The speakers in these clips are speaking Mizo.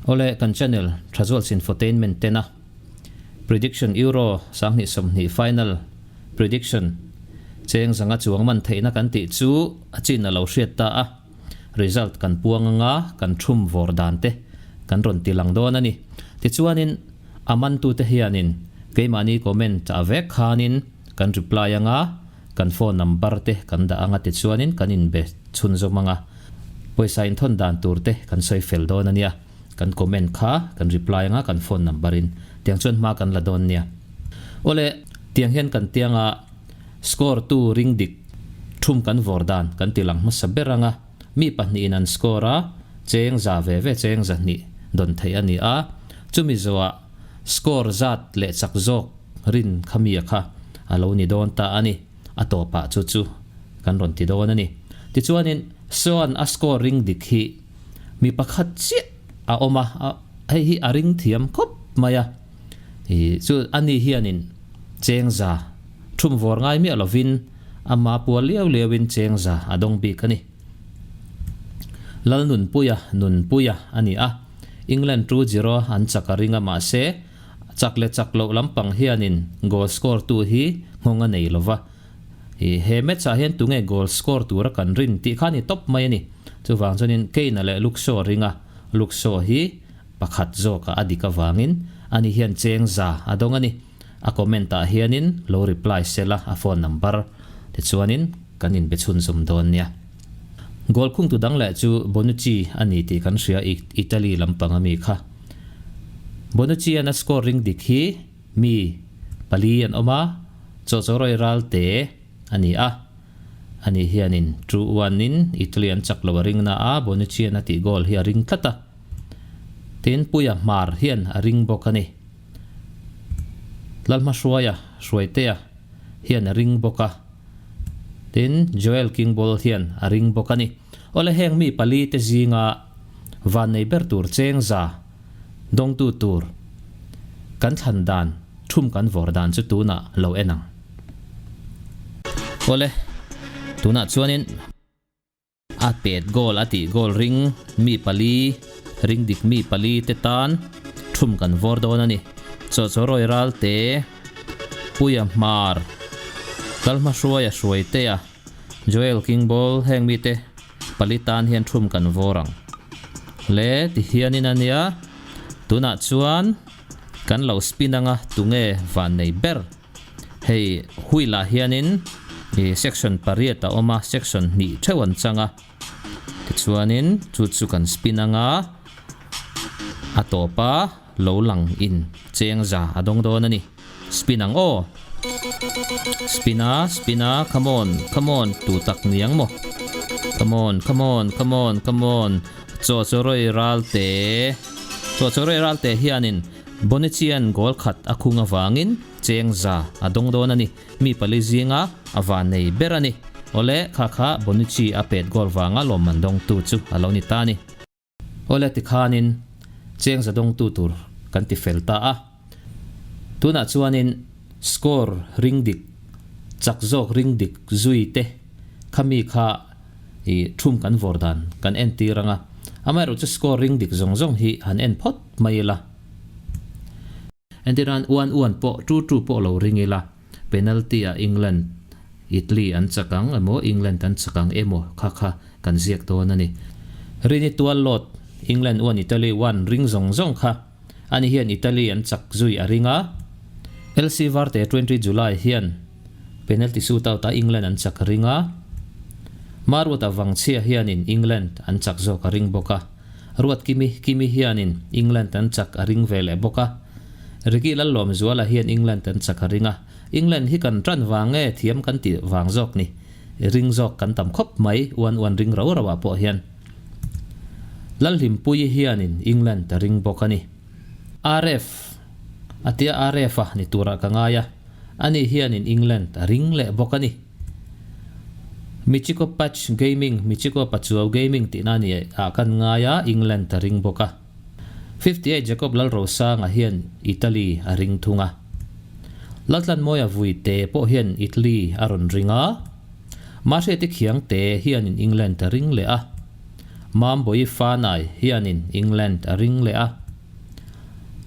Awle kan channel Thazuals Infotainment tena Prediction Euro 2020 Final Prediction cheng zanga chuang man theihna kan tih chu a chin a lo hriat ta a, result kan puang anga kan thum vawr dan te kan rawn ti lang dawn a ni. Tichuanin a mantute hianin keimahni comment a vek khanin kan reply anga kan phone number te kan dah anga tichuanin kan inbe chhunzawm anga pawisa inthawn dan tur te kan sawi fel dawn a nia. Kan comment kha kan reply anga kan phone number in tiang chuan hma kan la dawn nia. Awle tiang hian kan tianga score tu ring dik thum kan vawr dan kan ti lang hmasa ber anga mi pahnihin an score a cheng za ve ve cheng za hnih dawn theih a ni a, chumi zawhah score zat leh chak zawk rin kha mi a kha a lo ni dawn ta a ni. A tawpah chu chu kan rawn ti dawn a ni. Tichuanin Sean a score ring dik hi mi pakhat chiah a awm a, hei hi a ring thiam khawp mai a. Ih chu ani hianin cheng za thum vawr ngai miah lovin ama pual liau liauin cheng za a dawng bik a ni. Lalnunpuia Nunpuia a ni a, England 2-0 an chak a ring a mahse Chak leh chak loh lampang hianin goal score tu hi nghawng a nei lova. Ih, he match ah hian tunge goal score tura kan rin tih kha a ni tawp mai a ni. Chuvang chuanin Kane-a leh Luke Shaw ring a, Luke Shaw hi pakhat zawkah a dik avangin ani hian cheng za a dawng a ni. A comment ah hianin lo reply sela a phone number tichuanin kan inbe chhunzawm dawn nia. Goal khungtu dang leh chu Bonucci a ni tih kan hria Italy lampang ami kha. Bonucci an a score ring dik hi mi pali an awm a, Chawhchawrawi ral te a ni a. Ani hianin two one in Italy an chak lo a ring na a, Bonucci an a tih goal hi a ring tlat a. Tin, Puia Hmar hian a ring bawk a ni. Lalhmahruaia, Hruaitea, hian a ring bawk a. Tin, Joel Kingball hian a ring bawk a ni. Awle heng mi pali te zinga vannei ber tur cheng za dawngtu tur kan thlan dan thum kan vawr dan chu tunah lo en ang. Awle, tunah chuanin. A pet goal a tih goal ring mi pali ring dik mi pali te tan thum kan vawr dawn a ni. Chawhchawrawi ral te Puia Hmar, Kalhma Hruaia Hruaitea, Joel Kingball heng mi te pali tan hian thum kan vawr ang. Le ti hianin a nia, tunah chuan kan lo spin anga tunge vannei ber. Hei wheel ah hianin ih section pariat a awm a, section hnih theuh an chang a, tichuanin chu chu kan spin anga a tawp a lo lang in cheng za a dawng dawn a ni. Spin ang aw! Spin a, spin a, come on, come on, tu tak ni ang maw? Come on, come on, come on, come on, chaw chaw rawi ral te, chaw chaw rawi ral te hianin Bonician goal khat a khung avangin cheng za a dawng dawn a ni. Mi pali zinga a van nei ber a ni. Awle, kha kha Bonucci a pet goal vanga lawmman dawngtu chu a lo ni ta a ni. Awle tikhanin cheng za dawngtu tur kan ti fel ta a. Tunah chuanin score ring dik, chak zawk ring dik zui te khami kha i thum kan vawr dan kan entir ang a. Amaherawhchu score ring dik zawng zawng hi han en phawt mai ila. Entirnan uan uan pawh tu tu pawh lo ring ila, penalty ah England, Italy an chak ang emaw England an chak ang emaw kha kha kan ziak dawn a ni. Rini tual lawt England uan Italy uan ring zawng zawng kha ani hian Italy an chak zui a ring a. LC Varte 20 July hian penalty shootout ah England an chak a ring a. Maruata Vangchhia hianin England an chak zawk a ring bawk a. Ruat Kimi Kimi hianin England an chak a ring ve leh bawk a. Ricky Lallawmzuala hian England an chak a ring a. England hi kan tan vang nge thiam kan tih vang zawk ni. Ring zawk kan tam khawp mai uan uan ring rau rauah pawh hian. Lalhlimpuii hianin England a ring bawk a ni. RF a tia RF a ni turah ka ngai a. Ani hianin England a ring leh bawk a ni. Michiko Patch Gaming, Michiko Pachuau Gaming tihna a ni ah kan ngai a, England a ring bawk a. 58 Jacob Lalrosanga hian Italy a ring thung a. Laltlanmawia Vuite pawh hian Italy a rawn ring a. Mahriati Khiangte hianin England a ring leh a. Mambawi Fanai hianin England a ring leh a.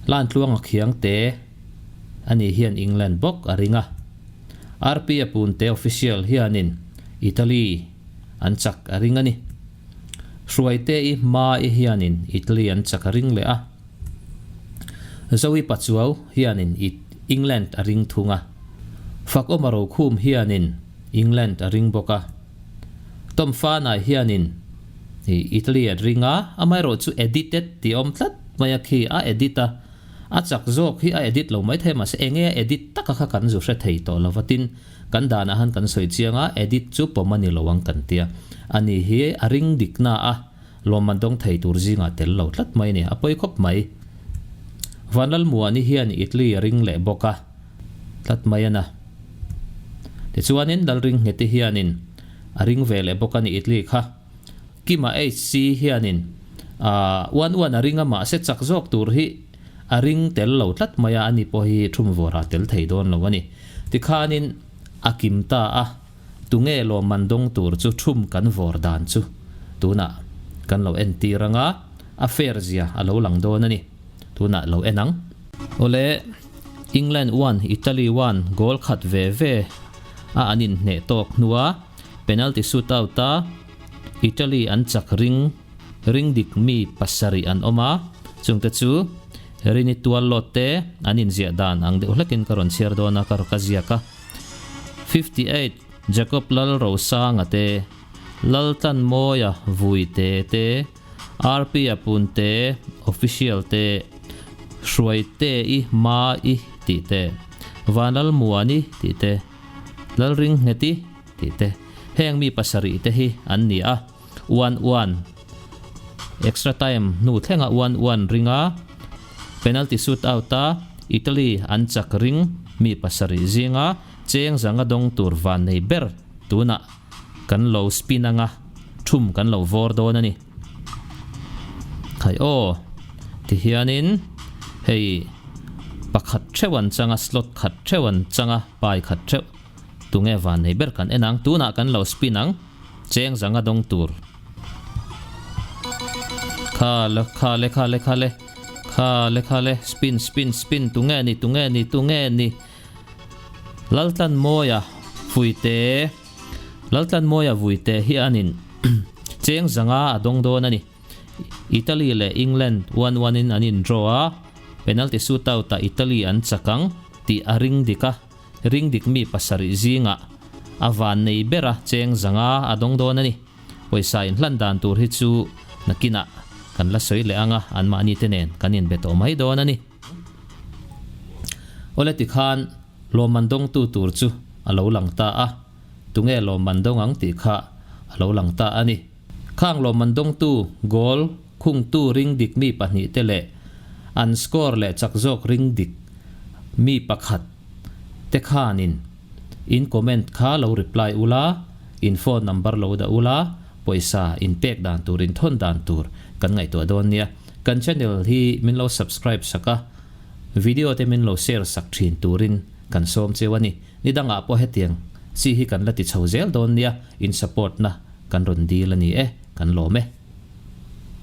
Lantluanga Khiangte ani hian England bawk a ring a. RP a Punte Official hianin Italy an chak a ring a ni. Hruaite i hma i hianin Italy an chak a ring leh a. Zoe Pachuau hianin England a ring thung a. Fakawma Rokhum hianin England a ring bawk a. Tom Fanai hianin Italy a ring a, amaherawh chu edited tih awm tlat mai a khi a edit a, a chak zawk hi a edit lo maithei mahse enge a edit taka kha kan zu hre thei tawh lo va tin kan danah han kan sawi chiang a edit chu pawm a ni lo ang kan tia ani hi a ring dik na a lawmman dawng thei tur zingah tel lo tlat mai a ni a pawi khawp mai. Vanlalmuani hian Italy a ring leh bawk a. tlat mai a na. Tichuanin Lalringheti hianin a ring ve leh bawk a ni Italy kha. Kima HC hianin a uan uan a ring a mahse chak zawk tur hi a ring tel lo tlat mai a, ani pawh hi thumvawrah a tel thei dawn lo a ni. Tikhanin a kim ta a, tunge lawmman dawng tur chu thum kan vawr dan chu tunah kan lo entir anga a fair zia a lo lang dawn a ni. Tunah lo en ang. Awle. England one, Italy one goal khat ve ve a an inhneh tawk hnua penalty shootout a Italy an chak ring ring dik mi pasarih an awm a, chungte chu Rini Tuallawt te an inziah dan ang deuh hlekin ka rawn chhiar dawn a ka ka ziak a. 58 Jacob Lalrosanga te, Laltlanmawia Vuite te, RP a punte, official te, Hruaite i Ma i tih te, Vanlalmuani tih te, Lalringheti tih te, heng mi pasarih te hi an ni a, uan uan, extra time hnu thlenga uan uan ringa penalty shoot out a Italy an chak ring mi pasarih zinga cheng zanga dawng tur van nei ber tunah Kan lo spin anga thum kan lo vawr dawn a ni. Khai aw, tihianin hei pakhat theuh an chang a, slot khat theuh an chang a, pai khat theuh tunge van nei ber kan en ang. Tunah kan lo spin ang, cheng zanga dawng tur. Kha le, kha le, kha le, kha le, kha le, kha le, spin, spin, spin, tunge ni, tunge ni, tunge ni. Laltlanmawia Fuite Laltlanmawia Vuite hianin cheng zanga a dawng dawn a ni. Italy leh England one one in an in draw a, penalty shootout ah Italy an chak ang tih a ring dik a, ring dik mi pasarih zingah a van nei ber a cheng zanga a dawng dawn a ni. Pawisa inhlan dan tur hi chu nakinah kan la sawi leh ang a, anmahni te nen kan inbe tawh mai dawn a ni. Awle tikhan lawmman dawngtu tur chu a lo lang ta a, tunge lawmman dawng ang tih kha a lo lang ta a ni. Khang lawmman dawngtu goal khungtu ring dik mi pahnih te leh an score leh chak zawk ring dik mi pakhat te khanin in comment kha lo reply ula, in phone number lo dah ula, pawisa in pek dan tur in thawn dan tur kan ngaihtuah dawn nia. Kan channel hi min lo subscribe sak a, video te min lo share sak thin turin kan sawm cheu a ni. Ni dangah pawh hetiang chi hi kan la ti chho zel dawn nia, in support na kan rawn dil a ni e, kan lawm e.